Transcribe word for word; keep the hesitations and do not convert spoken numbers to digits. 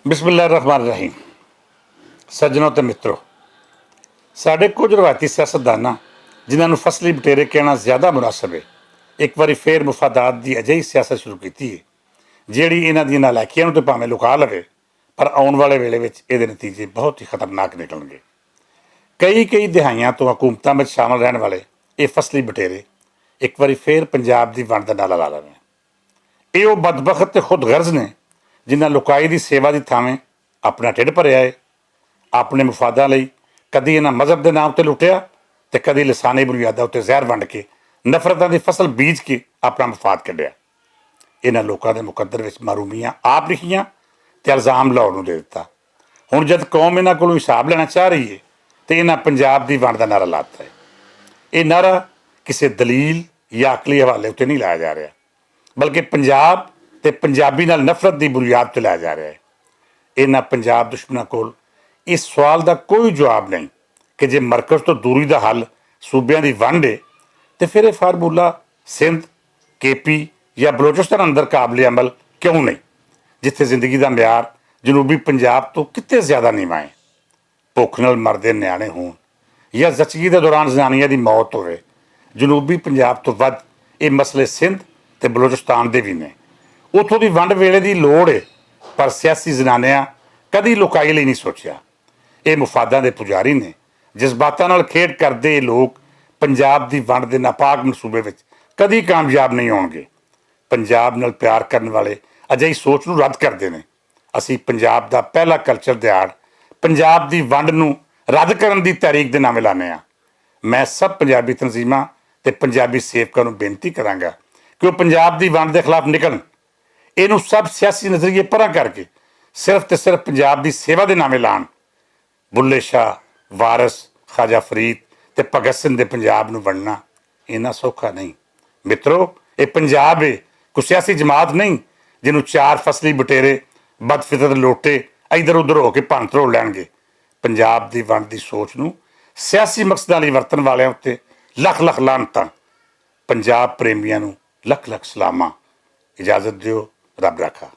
بسم اللہ الرحمن الرحیم۔ سجنوں تے متروں، ساڈے کچھ روایتی سیاستداناں، جنہاں نوں فصلی بٹیرے کہنا زیادہ مناسب ہے، اک واری فیر مفادات دی اجہی سیاست شروع کیتی ہے، جیہڑی انہاں دیاں نالائکیاں نوں تے پاویں لکا لوے، پر آؤن والے ویلے وچ ایہدے نتیجے بہت ہی خطرناک نکلنگے۔ کئی کئی دہائیاں توں حکومتاں وچ شامل رہن والے ایہہ فصلی بٹیرے اک واری فیر پنجاب دی ونڈ دا نالا لا لوے۔ ایہہ او بدبخت تے خود غرض نے، جنہاں لکائی دی سیوا دی تھاویں اپنا ٹھڈ پریا ہے، اپنے مفاداں لئی کدی انہاں مذہب دے ناں اتے لٹیا، تے کدی لسانی بنیاداں اتے زہر ونڈ کے، نفرتاں دی فصل بیج کے اپنا مفاد کڈیا۔ انہاں لوکاں دے مقدر وچ محرومیاں آپ لکھیاں، تے الزام لاہور نوں دے دتا۔ ہن جد قوم انہاں کولوں حساب لینا چاہ رہی ہے، تے انہاں پنجاب دی ونڈ دا نعرہ لاتا ہے۔ ایہہ نعرہ کسے دلیل یا عقلی حوالے اتے نہیں لایا جا رہا، بلکہ پنجاب تے پنجابی نال نفرت دی بنیاد تے لایا جا رہا ہے۔ انہاں پنجاب دشمناں کول اس سوال دا کوئی جواب نہیں کہ جے مرکز توں دوری دا حل صوبیاں دی ونڈ ہے، تے فیر ایہہ فارمولا سندھ، کے پی یا بلوچستان اندر قابل عمل کیوں نہیں، جتھے زندگی دا معیار جنوبی پنجاب توں کتے زیادہ نیواں ہے؟ بھوک نال مردے نیانے ہون یا زچگی دے دوران زنانیاں دی موت ہووے، جنوبی پنجاب توں ودھ ایہہ مسئلے سندھ تے بلوچستان دے وی نے۔ اتھوں دی ونڈ ویلے دی لوڑ ہے، پر سیاسی زنانیاں کدی لکائی لئی نہیں سوچیا۔ ایہہ مفاداں دے پجاری نے۔ جذباتاں نال کھیڈ کردے ایہہ لوک پنجاب دی ونڈ دے ناپاک منصوبے وچ کدی کامیاب نہیں ہونگے۔ پنجاب نال پیار کرن والے اجہی سوچ نوں رد کردے نے۔ اسی پنجاب دا پہلا کلچر دیہاڑ پنجاب دی ونڈ نوں رد کرن دی تحریک دے ناویں لانے ہاں۔ میں سب پنجابی تنظیماں تے پنجابی سیوکاں نوں بینتی کراں گا کہ او پنجاب دی ونڈ دے خلاف نکلن، اینوں سب سیاسی نظریے پراں کر کے صرف تے صرف پنجاب دی سیوا دے ناویں لان۔ بلے شاہ، وارث، خواجہ فرید تے بھگت سنگھ دے پنجاب نوں ونڈنا اینا سوکھا نہیں۔ مترو، ایہہ پنجاب ہے، کوئی سیاسی جماعت نہیں جنوں چار فصلی بٹیرے، بدفطرت لوٹے ادھر ادھر ہو کے پانترو لین گے۔ پنجاب دی ونڈ دی سوچ نوں سیاسی مقصداں لئی ورتن والیاں اتے لکھ لکھ لعنتاں۔ پنجاب پریمیاں نوں لکھ لکھ سلاماں۔ اجازت دیو، رب رکھا۔